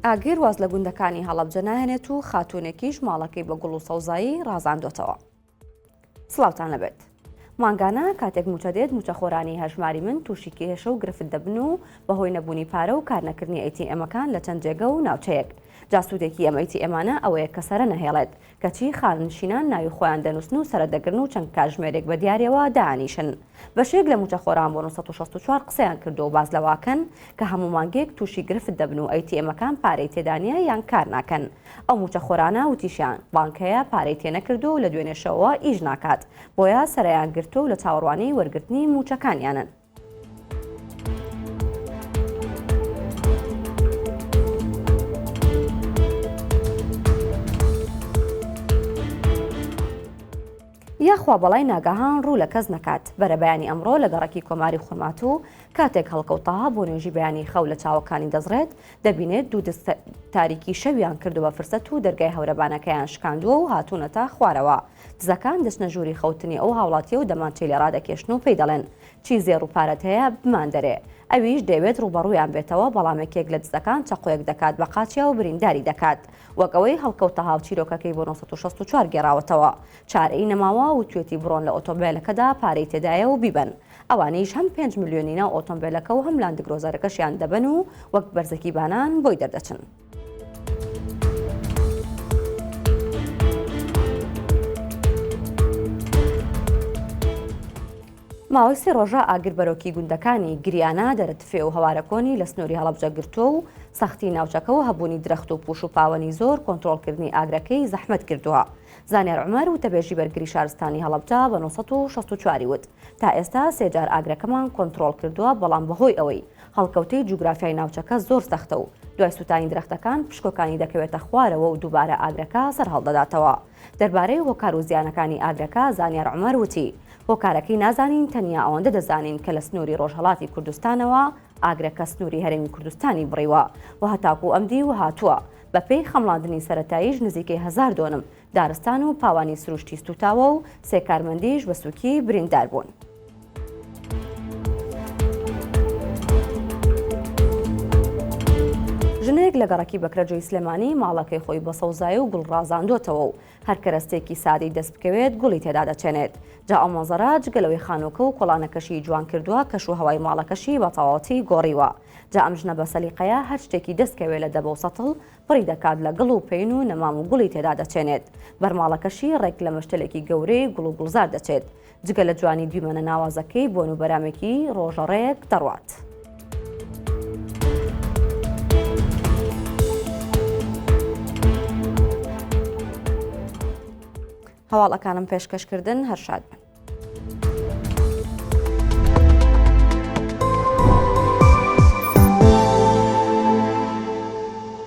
ئاگر واز لە گوندەکانی هەڵەبجە ناهێنێت و خاتوونێکیش ماڵەکەی بە گوڵ و سەوزایی ڕازاندۆتەوە. سڵاوتان لەبێت. مانگانە کاتێک موچە دێت موچەخۆرانی هەژماری من تووشی کێشە و گرفت دەبن و بەهۆی نەبوونی پارە و کارنەکردنی ئەی تی ئێمەکان لە چەند جێگە و ناوچەیەک جا سوودێکی ئەم ئەی تی ئێمانە ئەوەیە کە سەرە نەهێڵێت کەچی خانەنشینان ناوی خۆیان دەنووسن و سەرە دەگرن و چەند کاتژمێرێک بە دیاریەوە دائەنیشن. بەشێک لە مووچەخۆران بۆ 964 قسەیان کردووە و باس لەوەئەکەن کە هەموو مانگێک تووشی گرفت دەبن و ئەی تی ئێمەکان پارەی تێدا نییە یان کار ناکەن. ئەو مووچەخۆرانە وتیشیان، بانک هەیە پارەی تێنەکردووە و لە دوێنێ شەوەوە ئیش ناکات، بۆیە سەرەیان گرتووە و لە چاوەڕوانی وەرگرتنی مووچەکانیانن. یاخوا بەڵای ناگەهان ڕوو لە کەس نەکات، بەرەبەیانی ئەمڕۆ لە گەڕەکی کۆماری خورماتوو کاتێک هەڵکەوت تەها بۆ نوێژی بەیانی خەو لە چاوەکانی دەزڕێت دەبینێت دوو دز تاریکی شەویان کردووە بە فرسەت و دەرگای هەورەبانەکەیان شکاندووە و هاتوونەتە خوارەوە دزەکان دەچنە ژووری خەوتنی ئەو هاوڵاتیە و دەمانچەی لێ ڕادەکێشن و پێی دەڵێن چی زێڕ و پارەت هەیە بماندەرێ ئەویش دەیەوێت ڕووبەڕوویان بێتەوە بەڵام یەکێک لە دزەکان چەقۆیەک دەکات بە قاچیا و برینداری دەکات وەک ئەوەی هەڵکەوت تەها و چیرۆکەکەی بۆ 964 گێڕاوەتەوە چارەی نەماوە وتوێتی بڕۆن لە ئۆتۆمبێلەکەدا پارەی تێدایە و بیبەن ئەوانیش هەم پێنج ملیۆنی ناو ئۆتۆمبێلەکە و هەم لاندگرۆزەرەکەشیان دەبەن و وەک بەرزەکی بانان بۆی دەردەچن. ماوەی سێ ڕۆژە ئاگر بەرۆکی گوندەکانی گریانە، دەرەتفێ و هەوارەکۆنی لە سنووری هەڵەبجە گرتووە و سەختی ناوچەکە و هەبوونی درەخت و پوش و پاوەنی زۆر کۆنترۆڵکردنی ئاگرەکەی زەحمەت کردووە. زانیار عومەر وتەبێژی بەرگری شارستانی هەڵەبجە بە 964 وت، تا ئێستا سێ جار ئاگرەکەمان کۆنترۆڵ کردووە، بەڵام بەهۆی ئەوەی هەڵکەوتەی جوگرافیای ناوچەکە زۆر سەختە و دوای سووتانی درەختەکان پشکۆکانی دەکەوێتە خوارەوە و دووبارە ئاگرەکە سەرهەڵدەداتەوە. دەربارەی هۆکار و زیانەکانی ئاگرەکە زانیار عومەر وتی، هۆکارەکەی نازانین تەنیا ئەوەندە دەزانین کە لە سنووری ڕۆژهەڵاتی کوردستانەوە ئاگرەکە سنووری هەرێمی کوردستانی بڕیوە و هەتاکوو ئەم دیو هاتووە، بەپێی خەمڵاندنی سەرەتاییش نزیکەی هەزار دۆنم دارستان و پاوانی سروشتی سووتاوە و سێ کارمەندیش بە سووکی بریندار بوون. ژنێک لە گەڕەکی بەکرەجۆی سلێمانی ماڵەکەی خۆی بە سەوزایی و گوڵ ڕازاندۆتەوە و هەر کەرەستەیەکی سادەی دەست بکەوێت گوڵی تێدا دەچێنێت. جا ئەو مەنزەرە جگە لەوەی خانووەکە و کۆڵانەکەشی جوان کردووە کەش و هەوای ماڵەکەشی بە تەواوەتی گۆڕیوە. جا ئەم ژنە بە سەلیقەیە هەر شتێکی دەست کەوێ لە دەبە و سەتڵ پڕی دەکات لە گڵ و پەین و نەمام و گوڵی تێدا دەچێنێت. بەرماڵەکەشی ڕێک لە مەشتەلێکی گەورەی گوڵ و گوڵزار دەچێت. جگە لە جوانی دیمەنە ناوازەکەی بۆن و بەرامێکی ڕۆژەڕێک دەڕوات. هەواڵەکانم پێشکەشکردن هەر شاد بن.